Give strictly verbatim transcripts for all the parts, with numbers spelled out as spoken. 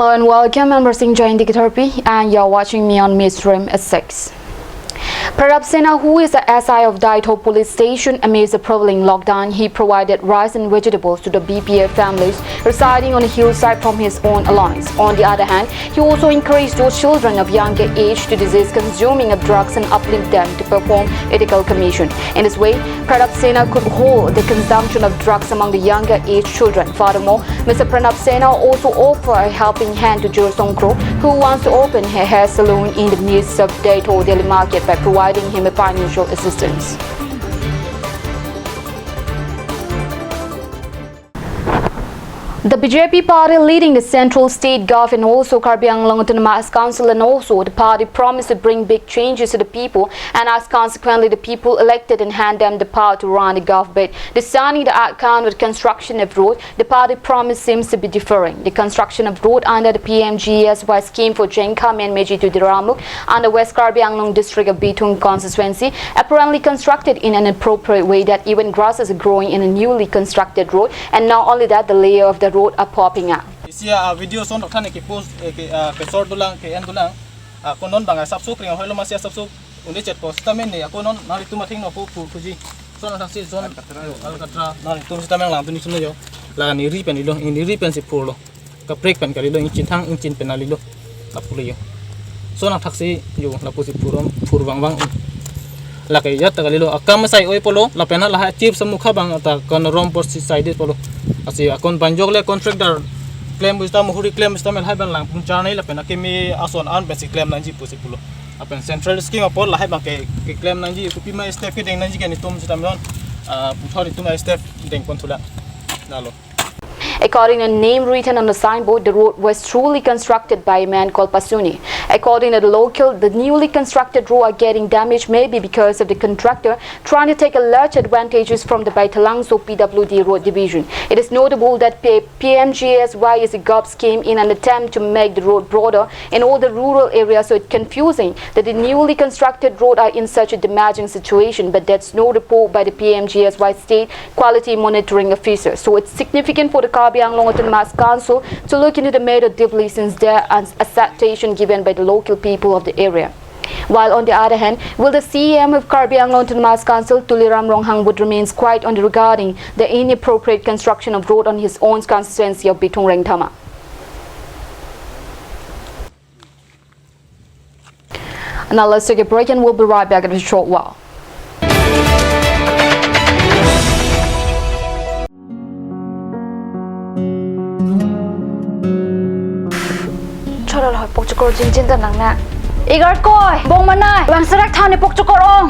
Hello and welcome. I'm Rasing Jain Dikitharpi, and you're watching me on Mainstream at six. Pratap Sena, who is the S I of Deithor Police Station, amidst the prevailing lockdown, he provided rice and vegetables to the B P L families residing on a hillside from his own allowance. On the other hand, he also encouraged those children of younger age to desist consuming of drugs and uplift them to perform ethical commission. In this way, Pratap Sena could halt the consumption of drugs among the younger age children. Furthermore, Mister Pratap Sena also offered a helping hand to Jur Songkro, who wants to open her hair salon in the midst of Deithor daily market, by providing him a financial assistance. The B J P party leading the central, state government, also Karbi Anglong Autonomous Council, and also the party promised to bring big changes to the people, and as consequently the people elected and hand them the power to run the government. Discerning the outcome of the construction of road, the party promise seems to be differing. The construction of road under the P M G S Y scheme for Jengkham and Meji to Diramuk under West Karbi Anglong district of Bithung constituency, apparently constructed in an inappropriate way that even grasses are growing in a newly constructed road, and not only that, the layer of the road are popping up. Isi a video son thani ke post, eh, ke, ah, ke short dolang, ke end dolang. Ah, konon bang asap suk ring hoilo masi asap suk undi chet post tamen ne, ah, konon nanglitum athengno po pu kuji. Son thang si son Alcatra. Alcatra. Nanglitum sitame lang tuni sumna yo. Laga neri pen ilo, neri pen si purlo. Kaprek pen kalilo, ingchin thang ingchin pen kalilo. Lapu le yo. So nangthaksi yo, lapusi phurom, phur vang vang. Lake ya ta kalilo, akam sai oi pulo, lapen lahai chips mukha bang ta kon rom por si side pulo. Lasi akon banjok le contractor klem busta, muhuri klem busta, lahai bang lang pungchar nai lapen akimi ason an besi klem nangji pusi pulo. Lapen central scheme apot lahai bang ke, ke klem nangji, kopi ma step kedeng nangji ke netum sitame non, ah, puthor netum step deng pon thula. Lalo. According to the name written on the signboard, the road was truly constructed by a man called Pasuni. According to the local, the newly constructed road are getting damaged maybe because of the contractor trying to take a large advantages from the Baithalangso P W D Road Division. It is notable that P-, P M G S Y is a gov scheme in an attempt to make the road broader in all the rural areas, so it's confusing that the newly constructed road are in such a damaging situation, but that's no report by the P M G S Y state quality monitoring officer. So it's significant for the Karbi Anglong Autonomous Council to look into the matter deeply, since there are acceptation given by the local people of the area. While on the other hand, will the C E M of Karbi Anglong Autonomous Council, Tuliram Ronghang, would remains quiet on the regarding the inappropriate construction of road on his own constituency of Bithung Rengthama? Now let's take a break and we'll be right back in a short while. Chora lo, pok chokor jingjin ta nang na. Igarkoi, bong manai, bang serak thani pok chokor ong.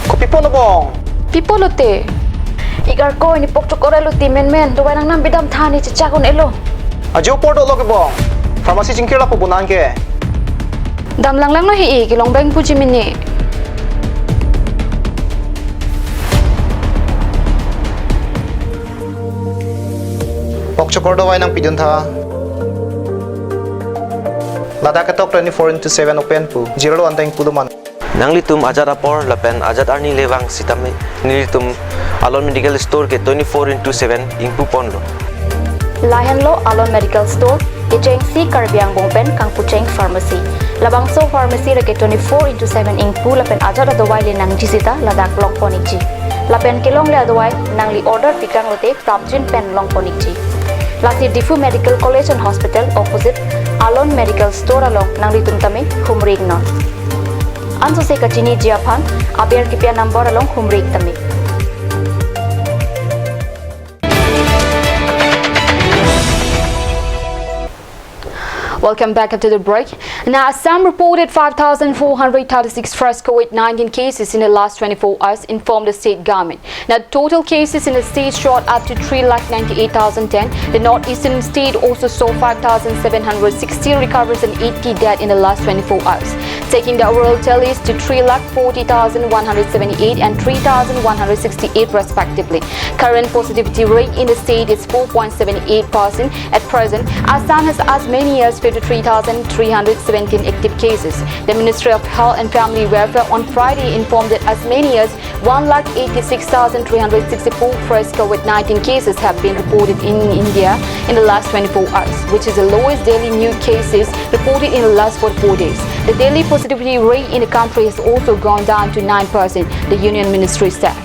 Kopi pulo bong? Pi pulote? Igarkoi, ne pok chokor elo ti menmen, dovai nangnam bidam thani chechak un-elo. Ajo apor dolo ke bong. Pharmacy chingkir lapu bonang ke. Dam langlang no he-i, kelong bang puji mini. Pok chokor dovai nangpidun tha. Ladak ketok twenty-four into seven open pu. Jirlo anteng pulo man. Nanglitum ajat apor lapen ajat arni le vang sitame nelitum Alon Medical Store ke twenty-four into seven ingpu ponlo. Lahenlo Alon Medical Store, kechengsi Karbi Anglong pen kangpucheng pharmacy. Labangso pharmacy reke twenty-four into seven ingpu lapen ajat adovai le nangji sita ladak long pon ikji. Lapen kelongle adovai nangli order pikang lote prapjin pen long pon ikji. Lasi Diphu Medical College and Hospital opposite Alon Medical Store along nanglitum tame humri iknon. Ansose kachiniji aphan aber kipi a number along humri ik tame. Welcome back after the break. Now, Assam reported five thousand four hundred thirty-six fresh COVID nineteen cases in the last twenty-four hours, informed the state government. Now, total cases in the state shot up to three lakh ninety-eight thousand ten. The northeastern state also saw five thousand seven hundred sixty recoveries and eighty deaths in the last twenty-four hours. taking the overall tallies to three lakh forty thousand one hundred seventy-eight and three thousand one hundred sixty-eight respectively. Current positivity rate in the state is four point seven eight percent at present. Assam has as many as fifty-three thousand three hundred seventeen active cases. The Ministry of Health and Family Welfare on Friday informed that as many as one lakh eighty-six thousand three hundred sixty-four fresh COVID nineteen cases have been reported in India in the last twenty-four hours, which is the lowest daily new cases reported in the last forty-four days. The daily positivity rate in the country has also gone down to nine percent, the Union Ministry said.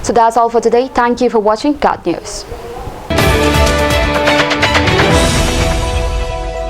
So that's all for today. Thank you for watching GAT News.